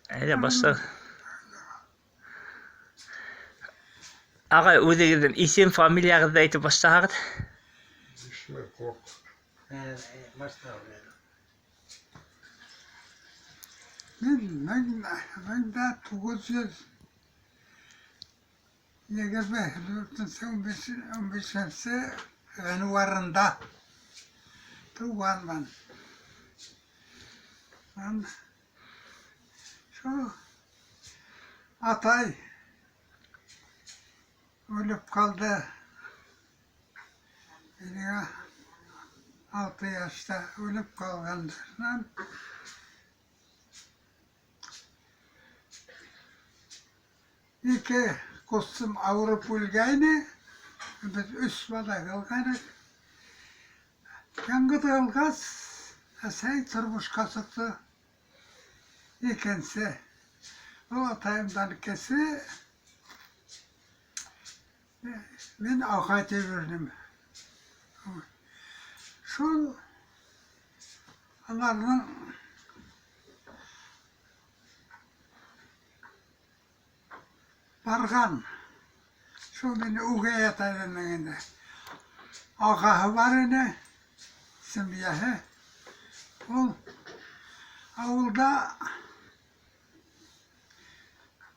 Әйҙә, башла. Ағай, үҙегеҙҙең исем, фамилияғыҙҙы әйтеп башлаһағыҙ. Ишмәкок. Мин 1924 15 ғинуарында тыуғанмын. Шул атай үлеп ҡалды. Миңә 6 йәштә үлеп ҡалған. Шунан ике ҡустым ауырып үлгәйне. Беҙ өс бала ҡалғайныҡ. Яңғыҙ ҡалғас, әсәй тормошҡа сыҡты. Икенсе. Ул атайымдан кесе. Мин ағай тип йөрөнөм. Шул уларҙың барған. Шул мине үгәй атайымдың инде. Ағаһы бар ине, семьяһы. Ул ауылда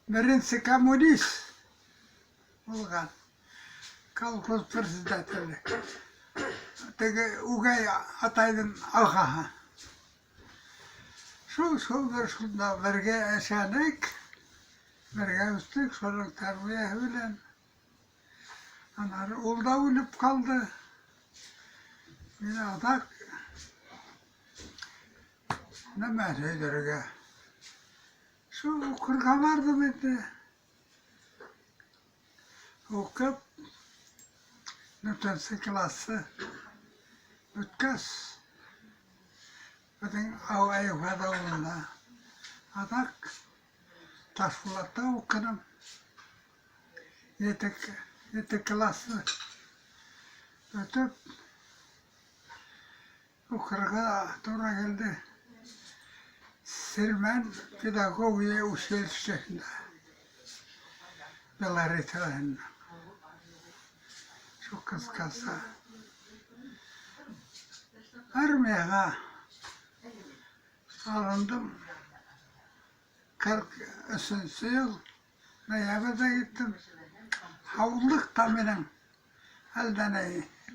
беренсе коммунист булған. Колхоз председателе. Теге үгәй атайҙың ағаһы. Шул бер шунда бергә йәшәнек, бергә үҫтек, шуның тәрбиәһе белән. Анары ул да үлеп ҡалды. Мин аҙаҡ нәмә һөйләргә. Шул уҡырға барҙым инде. Уҡып, дүртенсе классы бөткәс, беҙҙең Айыуһаҙ ауылында аҙаҡ Ташбулатта уҡыным. Ете классы бөтөп, уҡырға тура килде. Сирмән педагогия училищеһында. Белоретаһында. Шул ҡыҫҡаса. Армияға алындым. 43-сө йыл ноябрҙә киттем. Һаулыҡ та минең әлдә ни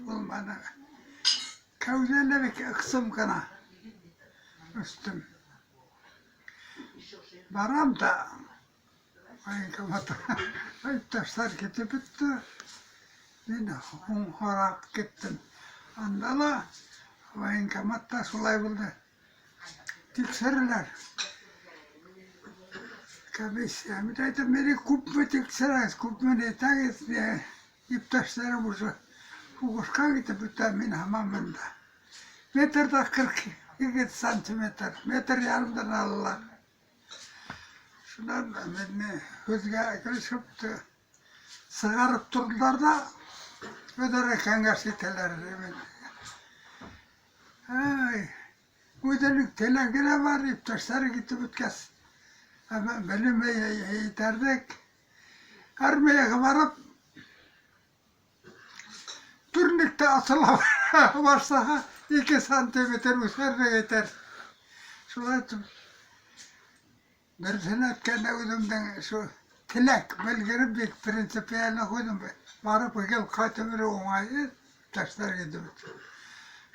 булманы. Кәүҙәле бик ыҡсым ғына үҫтем. Барам да военкоматҡа иптәштәр китеп бөттө. Мин һуңғараҡ киттем. Анда ла военкоматта шулай булды. Тикшерәләр. Комиссия. Мин әйтәм, мине күпме тикшерәгеҙ, күпме әйтәгеҙ, иптәштәрем уже һуғышҡа китеп бөтә, мин һаман бында. Метр ҙа 48 сантиметр, метр ярымдан алалар. Шунан мине һүҙгә керешеп сығарып торҙолар ҙа, үҙ-ара кәңәш итәләр. Ай, үҙенең теләге лә бар, иптәштәре китеп бөткәс. Белем етерлек. Армияға барып, турникта асыла башлаһа, 2 сантиметр үҫәрлек әйтер. Шулай итеп, береһен әйткәндә үҙемдең шул теләк белгереп бик принципиально ҡуйҙым. Барып гел ҡайтып йөрөү уңайһыҙ, иптәштәр китеп бөттө.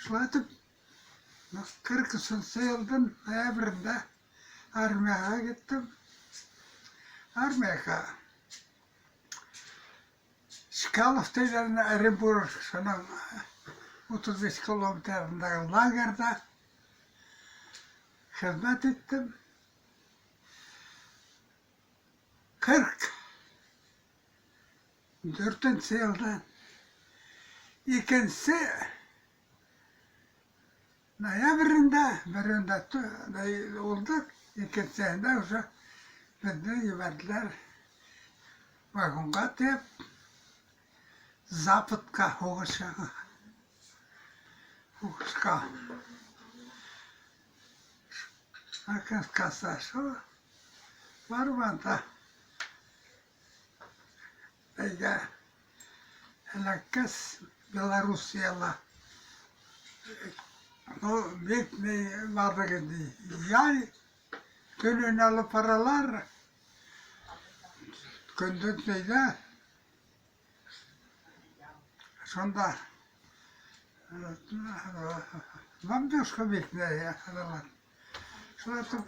Шулай итеп, 43-сө йылдың ноябрендә армияға киттем. Армияға Чкалов тигән Оренбург шуның 35 километрындағы лагерҙа хеҙмәт иттем. 44-сө йылда 2 ноябрендә берендә булдыҡ, икенсеһендә уже беҙҙе ебәрҙеләр вагонға тейәп Западҡа һуғышҡа. Ҡыҫҡаса шул. Барып анда бәйгә эләккәс Белоруссияла. Ну, бик ни бардык инде. Яй төнен алып баралар. Көндөҙ нейҙә. Шунда бомбежка бик ни алалар. Шулай итеп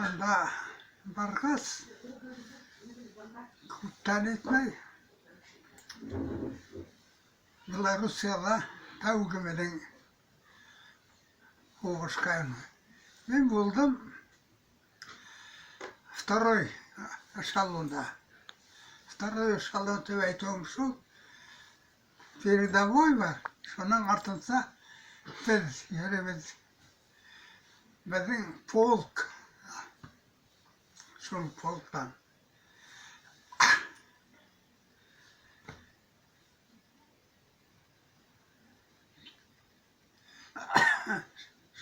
анда барғас, күптән итмәй Белоруссияла тәүге минең һуғышҡан. Мин булдым второй эшелонда. Второй эшелон тип әйтеүем шул. Передовой бар, шуның артынса беҙ йөрөйбөҙ. Беҙҙең полк, шул полктан.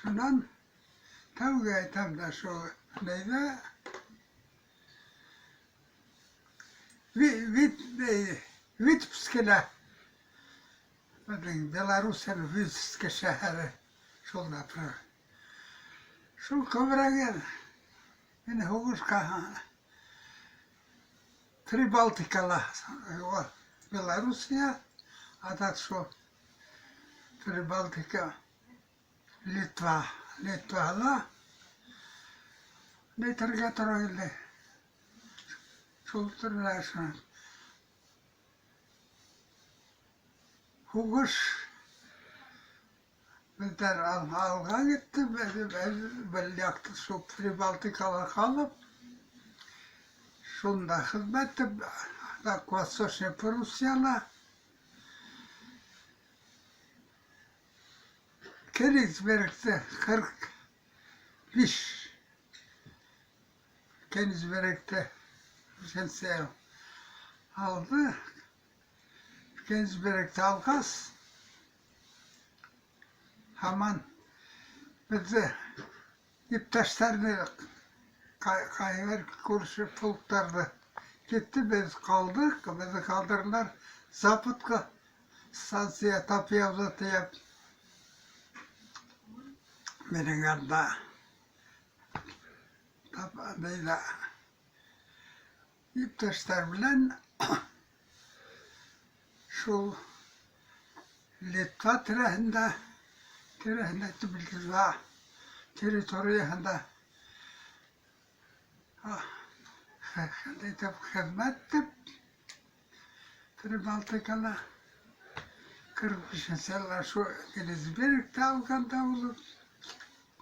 Шунан тәүге әйтәм дә шул нейҙә Витебскилә беҙҙең Белоруссияның Витебск шәһәре шул например. Шул күберәге мин һуғышҡа Прибалтикала Белоруссия, а так шул Прибалтика, Литва, Литвала нәйтергә тура килде. Шул төрлө шунан. Һуғыш беҙҙәр алға китте, бер яҡты шул Прибалтикала ҡалып, шунда хеҙмәт итеп, так Восточная Пруссияла Кенигсбергте 45 Кенигсбергте пенсия алды. Кенигсбергте алғас, һаман беҙҙе иптәштәрҙе ҡайһы күрше полктарҙы китте, беҙ ҡалдыҡ, беҙҙе ҡалдырҙылар Западҡа станция Тапьяуҙа тейәп. Минең анда нейҙә иптәштәр белән шул Литва тирәһендә, тирәһендә тип Литва территорияһында итеп хеҙмәт итеп Прибалтикала 45-нсе йылда шул Кенигсбергте алғанда булып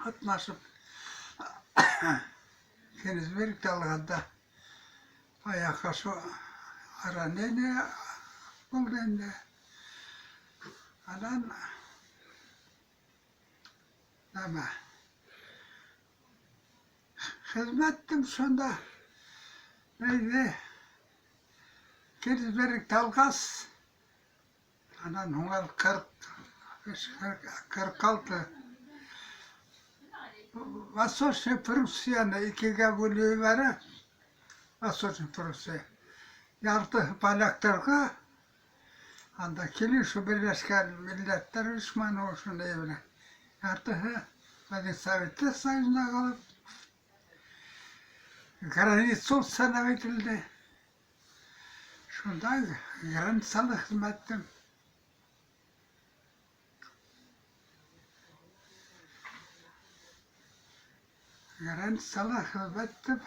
ҡатнашып Кенигсбергте алғанда аяҡҡа шул ранение булды инде. Анан нәмә хеҙмәт иттем шунда. Нейҙе Кенигсбергте алғас, анан һуң әле 45, 46 Восточная Пруссияны икегә бүлеп ебәрә. Восточная Пруссия. Яртыһы поляктарға, анда килеүсе Берләшкән Милләттәр Оешманы ошондай менән. Яртыһы беҙҙең Советтар Союзына ҡалып, граница санап ителде. Шунда границала хеҙмәт иттем. Границала хеҙмәт итеп,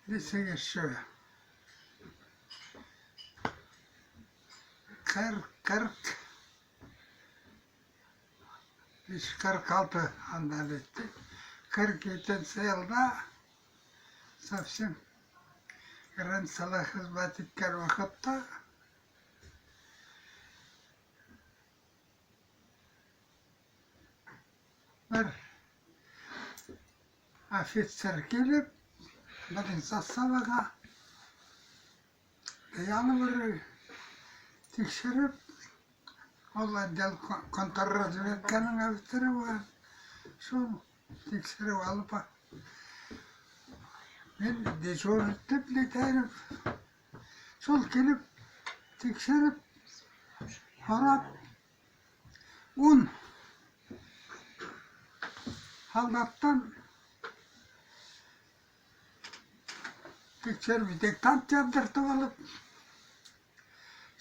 нисек еще? 45, 46 андан итте. 47-нсе йылда совсем границала хеҙмәт иткән ваҡытта бер офицер килеп, беҙҙең заставаға янып тикшереп, ул отдел контрразведканың офицеры булған. Шул тикшереп алып, Мин дежур итеп нитәйем. Шул килеп, тикшереп, һорап, 10 һалдаттан тикшереп, диктант яҙҙыртып алып,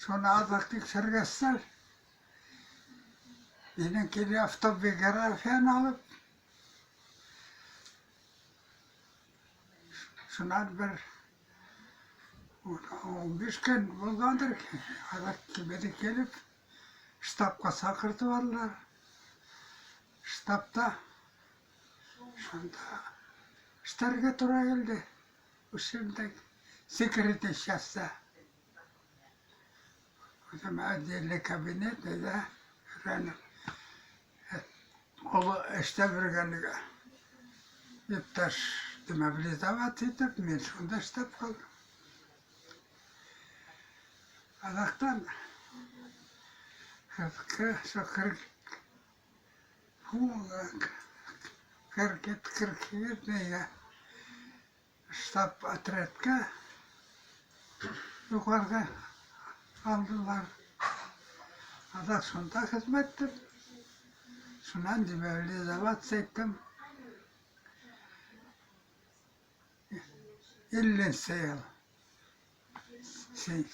шуны аҙаҡ тикшергәстәр, минең кире автобиографияны алып, шунан бер 15 көн булғандыр, аҙаҡ мине килеп, штабҡа саҡыртып алдылар. Штабта шунда эшләргә тура килде. Үҫемдә секретный частьта. Үҙем отдельный кабинет, да, өйрәнеп. Оло эштә биргән иптәш демобилизовать итеп, мин шунда эшләп ҡалдым. Аҙаҡтан 42 нейгә штаб отрядка юғарға алдылар. Аҙаҡ шунда хеҙмәт иттем. Шунан демобилизоваться иттем. 50-нсе йыл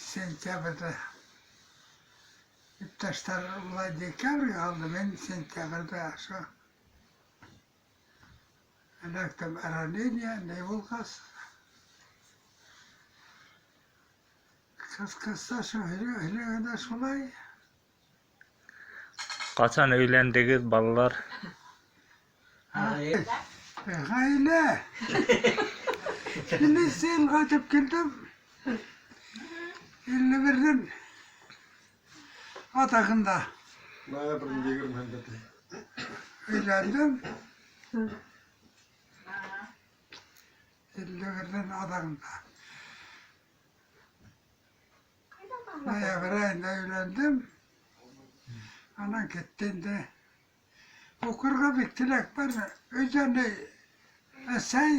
сентябрҙә иптәштәр улай декабргә алды, мин сентябрҙә ошо эләктем ранение, ни булғас. Ҡыҫҡаса шул һөйләгәндә шулай. Ҡасан өйләндегеҙ, балалар? Ғаилә. 50-нсе йыл ҡайтып килдем. 51-ҙең аҙағында Ноябрҙең 20-һендә ти. өйләндем. 51-ҙең аҙағында. Ноябрь айында өйләндем. Анан китте инде. Уҡырға бик теләк бар. Өйҙән әсәй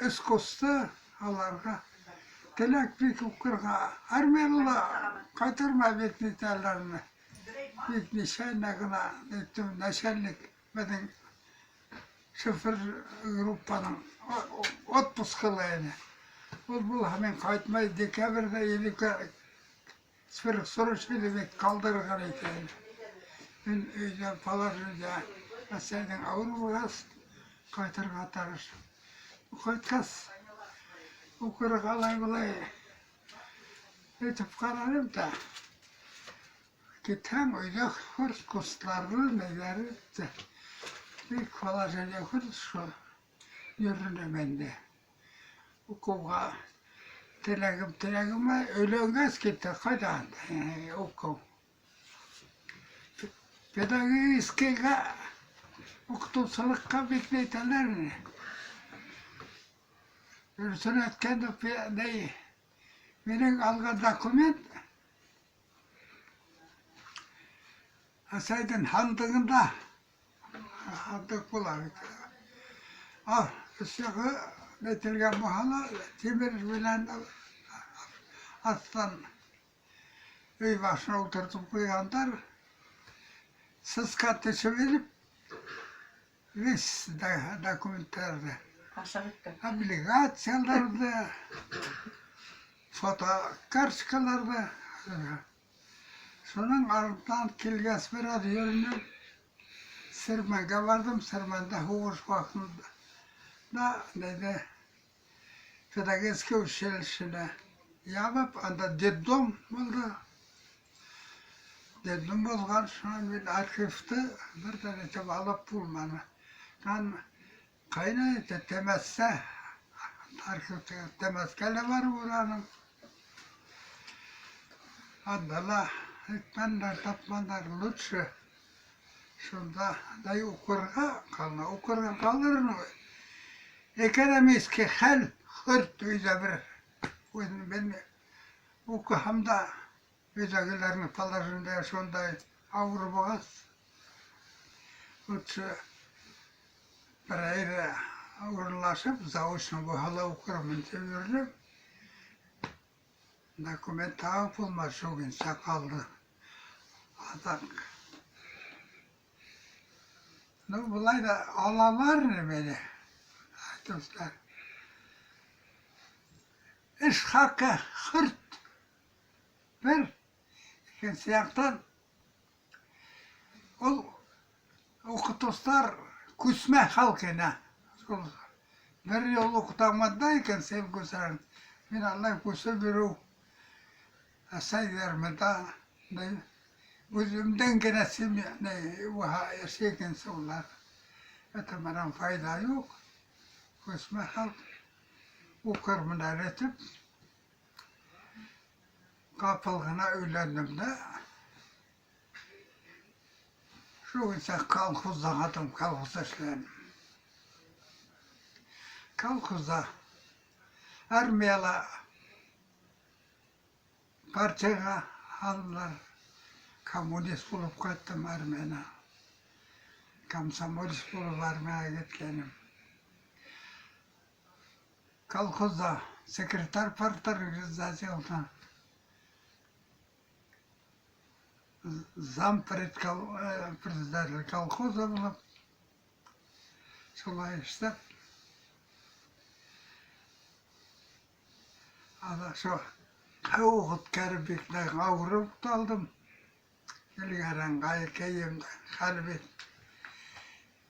өс ҡусты аларға. Теләк бик уҡырға. Армияла ла ҡайтармай бит нитәләрне. Бик нисәнә генә әйттем, начальник беҙҙең шофер группаның отпускыла ине. Ул булһа мин ҡайтмай декабрҙә или сверхсрочный бик ҡалдырған икән. Мин өйҙә положение әсәйҙең ауыр булғас ҡайтырға тырыштым. Ҡайтҡас уҡырға алай былай әйтеп ҡараным да. Китһәң өйҙә хөрт ҡустыларҙы, нәйҙәре бик положение хөрт шул йөрөнөм инде. Уҡыуға теләгем теләгем өйләнгәс китте ҡайҙан уҡыу. Педагогическийға уҡытыусылыҡҡа бик әйтәләр ине. Дөрөҫөн әйткәндә, ни, минең алған документ әсәйҙең һандығында һандыҡ була бит. Ал, өс яғы әйтелгән булһа ла, тимер менән аҫтан өй башына ултыртып ҡуйғандар. Сысҡан төшөп инеп, весь документтарҙы, облигацияларҙы, фотокарточкаларҙы. Шуның артынан килгәс бер аҙ йөрөнөп, Сирмәнгә барҙым. Сирмәндә һуғыш ваҡытында ниҙе педагогический училищены ябып, анда детдом булды. Детдом булған, шунан мин архивты бер ҙә итеп алып булманы. Шунан ҡайны әйтә, Темәсә, архивты Темәскә лә барып ураным. Анда ла әйтмәнеләр, тапманылар, лучше шунда дай уҡырға ҡалма, уҡырға ҡалыр. Экономический хәл хөрт өйҙә бер. Үҙем мин уҡыһам да өйҙәгеләрҙең положение шундай ауыр булғас, лучше Бер урынлашып, заочно булһа ла уҡырмын тип йөрөнөм. Документ табып булмай, шул ҡалды. Аҙаҡ. Ну, былай ҙа алалар ине мине, әйтеүселәр. Эш хаҡы хөрт. Бер. Икенсе яҡтан, ул уҡытыусылар күсмә халыҡ ине. Шул бер йыл уҡытамын да, икенсе йыл күсерәм. Мин алай күсеп йөрөү әсәйҙәр бында үҙемдән генә йәшәй улар. Это менән файҙа юҡ. Күсмә халыҡ уҡырмын әле тип ҡапыл ғына өйләндем дә. Шуңынса колхозда ҡатым, колхозда эшләнем. Колхозда армияла партияға алдылар. Коммунист булып ҡайттым армиянан. Комсомолец булып армияға киткәнем. Колхозда секретарь парторганизацияда зампред председатель колхоза булып шулай эшләп ана шул һыуыҡ үткәреп бик ныҡ ауырып ҡалдым. Килгәнен хәл бит.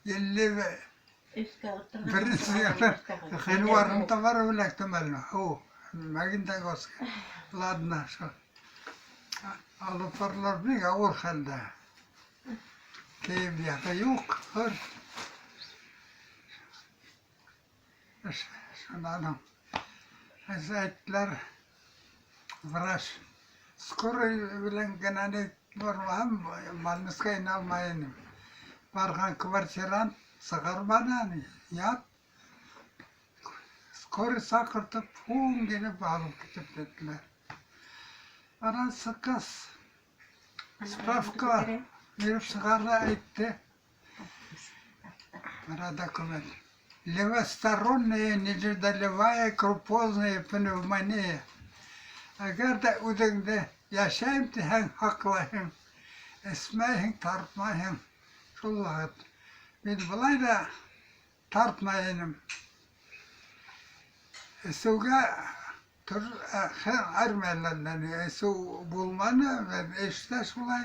Илле беренсе ғинуарында барып эләктем әле. Һыу Магнитогорск. Ладно, шул. Алып баралар бик ауыр хәлдә. Кейем яғы юҡ, хөр. Шунан әйттеләр, врач скорый белән генә ни бармаһам, больницаға инә алмай инем. Барған квартирант сығарманы, ят. Скорый саҡыртып, һуң килеп алып китеп киттеләр. Анан сыҡҡас, справка биреп сығарҙы, әйтте. Бына документ. Левосторонняя внежидолевая крупозная пневмония. Әгәр ҙә үҙеңде йәшәйем тиһәң, һаҡлайһың. Эсмәйһең, тартмайһың. Шул ваҡыт. Мин былай ҙа тартмай инем. Эсеүгә армияларҙан эсеү булманы, мин эштә шулай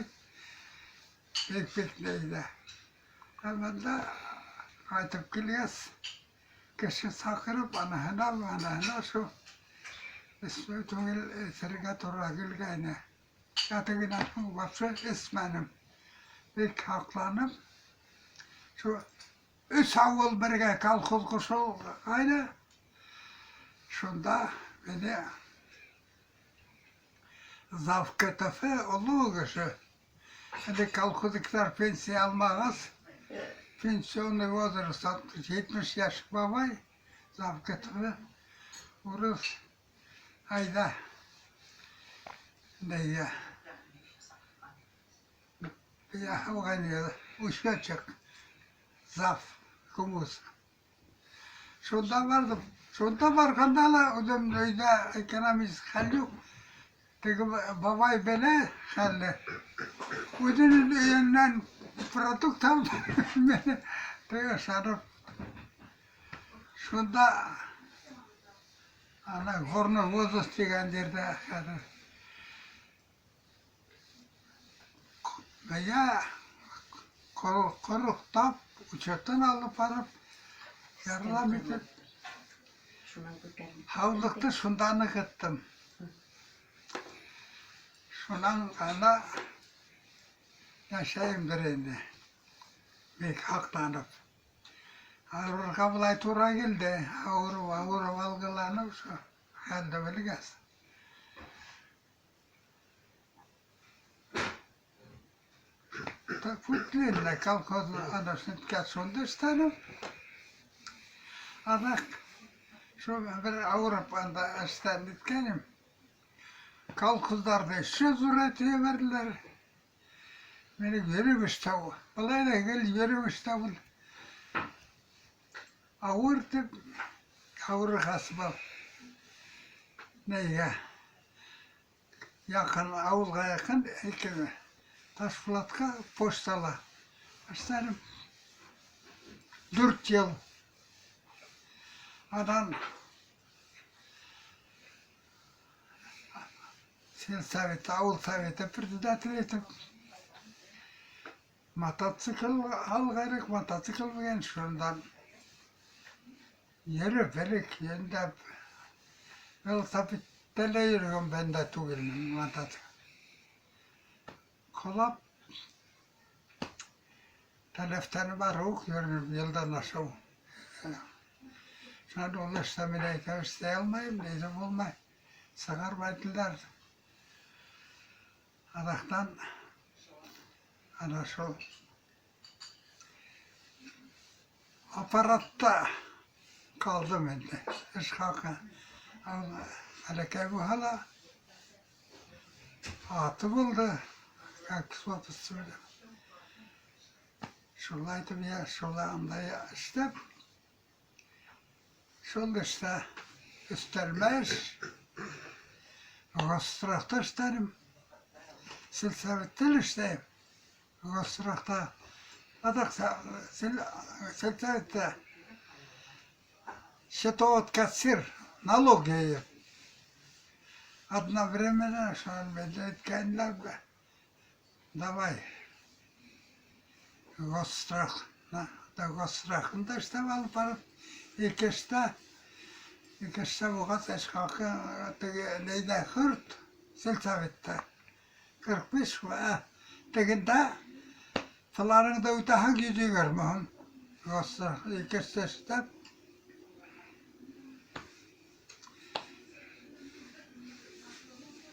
бик бик нейҙә. Ә бында ҡайтып килгәс, кеше саҡырып, аныһына, аныһына шул эсмәү түгел, эсергә тура килгәйне. Ә тегенән һуң вообще эсмәнем. Бик һаҡланып, шул өс ауыл бергә колхоз ҡушылғайны. Шунда мине зав КТФ оло кеше. Әле колхозниктар пенсия алмағас, пенсионный возраст 70 йәш бабай, зав КТФ, урыҫ, айҙа, нейгә, учетчик, зав КУМУС. Шунда барҙым. Шунда барғанда ла үҙем өйҙә экономист хәл юҡ. Теге бабай белә хәлде. Үҙенең өйөнән продукт алып мине теге ышанып. Шунда ана горный возраст тигән ерҙә хәҙер. Миңә ҡороҡтап, учеттан алып барып, ярҙам итеп, һаулыҡты шунда нығыттым. Шунан ана йәшәйемдер инде. Бик һаҡланып. Ауырырға былай тура килде. Ауырыу, ауырып алғыланып, шул хәлде белгәс. Путлинле колхоз анысын шунда эшләнем. Аҙаҡ шул бер ауырып анда эштән киткәнем. Колхоздарҙы эшсе ҙурайтып ебәрҙеләр. Мине йөрөп эшләү. Былай ҙа гел йөрөп эшләү. Ауыр тип, ауырығас был. Нейгә? Яҡын, ауылға яҡын ике Ташпулатҡа почтала. Эшләнем 4 йыл. Анан сельсовет, ауыл советы председатель итеп мотоцикл алғайныҡ, мотоцикл менән шундан йөрөп элек йөндәп велосипедта ла йөрөгән бәндә түгел мотоцикл. Ҡолап тәләфтәне бар уҡ йөрөнөп йылдан ашыу. Шунан ул эштә мин әйтәм, эшләй алмайым, ни булмай. Сығармайҙылар. Аҙаҡтан ана шул аппаратта ҡалдым инде. Эш хаҡы бәләкәй булһа ла аты булды, как собственно. Шулай итеп, я шулай анда эшләп, шул эштә өҫтәлмә эш, госстрахта эшләнем, сельсоветта ла эшләйем. Госстрахта, аҙаҡ сельсоветта счетовод, кассир, налог йыйып. Одновременно шунан әйткәнеләр, давай, госстрах, госстрахында эшләп алып барып, ике эштә булғас, эш хаҡы теге нейҙә хөрт, сельсоветта 45, тегендә планыңды үтәһәң 120 һум. Госстрах ике эштә эшләп,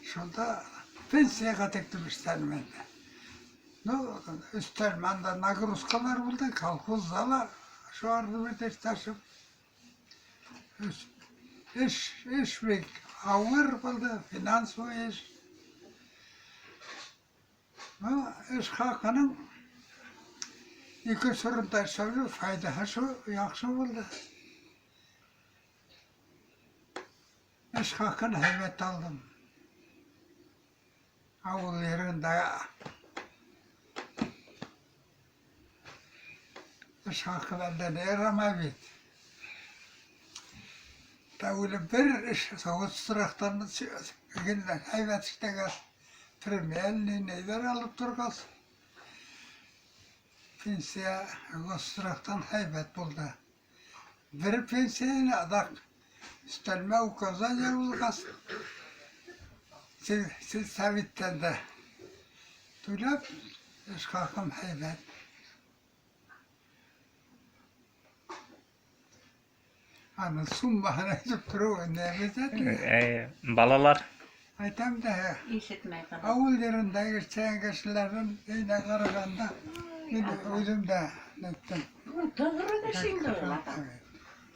шунда пенсияға тиклем эшләнем инде. Ну, өҫтәлмә анда нагрузкалар булды, колхозда ла шул арҙы эш ташып. Эш бик ауыр булды, финансовый эш. Ну, эш хаҡының ике урында эшләү файҙаһы шул яҡшы булды. Эш хаҡын һәйбәт алдым. Ауыл ерендә эш хаҡы әллә ни ярамай бит. Тәүле бер эш госстрахтан һәйбәт эшләгәс, премиальный нейҙәр алып торғас, пенсия госстрахтан һәйбәт булды. Бер пенсияны аҙаҡ өҫтәлмә указание булғас, сельсоветтән дә түләп, эш хаҡым һәйбәт. Аны суммаһын әйтеп тороу не обязательно. Балалар? Әйтәм дә, Ишетмәй ҡалам. ауыл ерендәге эшләгән кешеләрҙең өйөнә ҡарағанда мин үҙем дә неттем. Тоғро кеше инде ул, атам.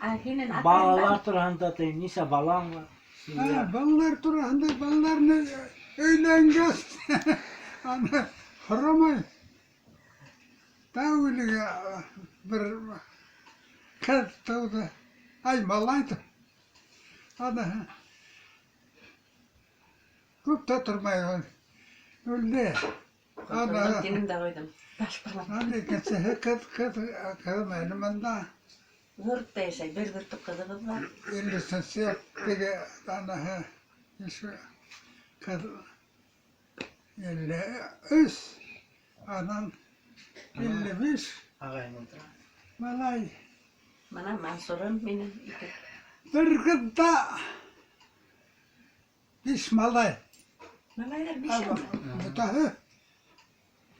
Ә һинең атайың Балалар бар? тураһында ти, нисә балаң бар? Семья. Балалар тураһында балаларны өйләнгәс, аны һорамай. Тәүлеге бер ҡыҙ тыуҙы. Ай, малай тыуҙы. Аны күп тә тормай үлде. Ҡотолдом тинем дә ҡуйҙым. Баш балам. Аны икенсеһе ҡыҙ, ҡыҙым әле бында. Йортта йәшәй, бер бөртөк ҡыҙыбыҙ бар. 53-нсе йыл теге анаһы ҡыҙ 53, анан 55 Ағайың ултыра. малай. Бына Мансурым минең ике. Бер ҡыҙ ҙа 5 малай. Малайҙар бишәүме? Бөтәһе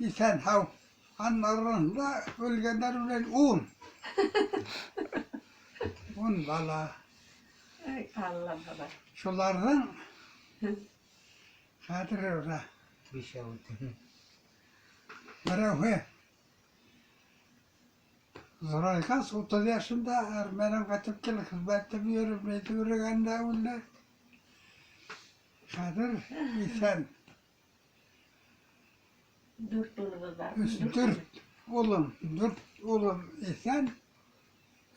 иҫән һау. Аннарында үлгәндәр менән 10. 10 бала. Ай, Аллам хабар. Шуларҙың хәҙер ура. Бишәү. Берәүһе Зурайғас 30 йәшендә армиянан ҡайтып килеп хеҙмәттә йөрөп, нитеп йөрөгәндә үлде. Хәҙер иҫән. 4 улыбыҙ бар. 4 улым, 4 улым иҫән,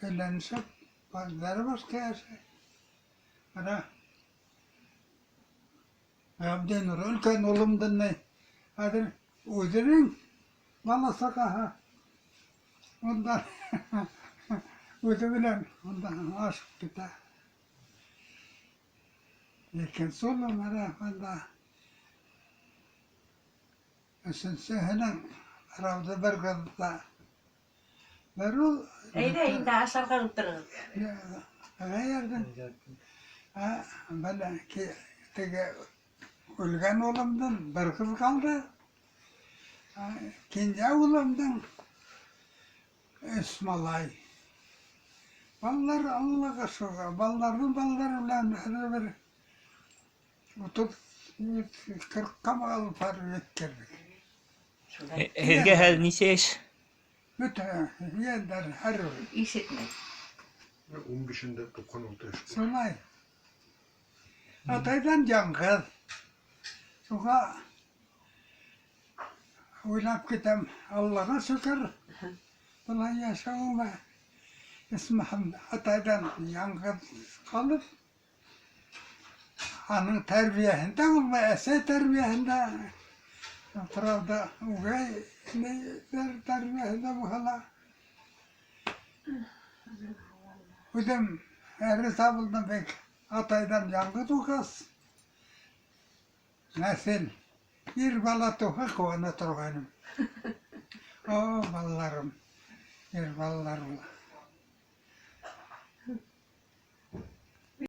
Өйләнешеп, балалары башҡа йәшәй. Бына Ғабдинур өлкән улымдың ни, хәҙер үҙенең бала-сағаһы унда үҙе белән унда ашып китә. Икенсе улым бына бында. Өсөнсөһөнөң Рауза бер ҡыҙ ҙа. Бер ул. Әйҙә инде ашарға ултырығыҙ. Ғәйәрҙең. Ә, бына теге үлгән улымдың бер ҡыҙ ҡалды. Ә, кинйә улымдың өс малай. Балалар Аллаға шөкөр. Балаларҙың балалары менән хәҙер бер 30-40-ҡа алып барып еткерҙек. Шулай. Һеҙгә хәҙер нисә йәш? Бөтә ейәндәр һәр бер. Ишетмәй. 15-ендә 96 йәш. Шулай. Атайҙан яңғыҙ. Шуға уйлап китәм, Аллаға шөкөр, былай йәшәүемә. Исмаһам, атайҙан яңғыҙ ҡалып, аның тәрбиәһендә булмай, әсәй тәрбиәһендә, правда, үгәй инәйҙәр тәрбиәһендә булһа ла, үҙем риза булдым бик атайҙан яңғыҙ булғас, нәҫел, ир бала тыуһа ҡыуана торғайным. О, балаларым, ир балалар була.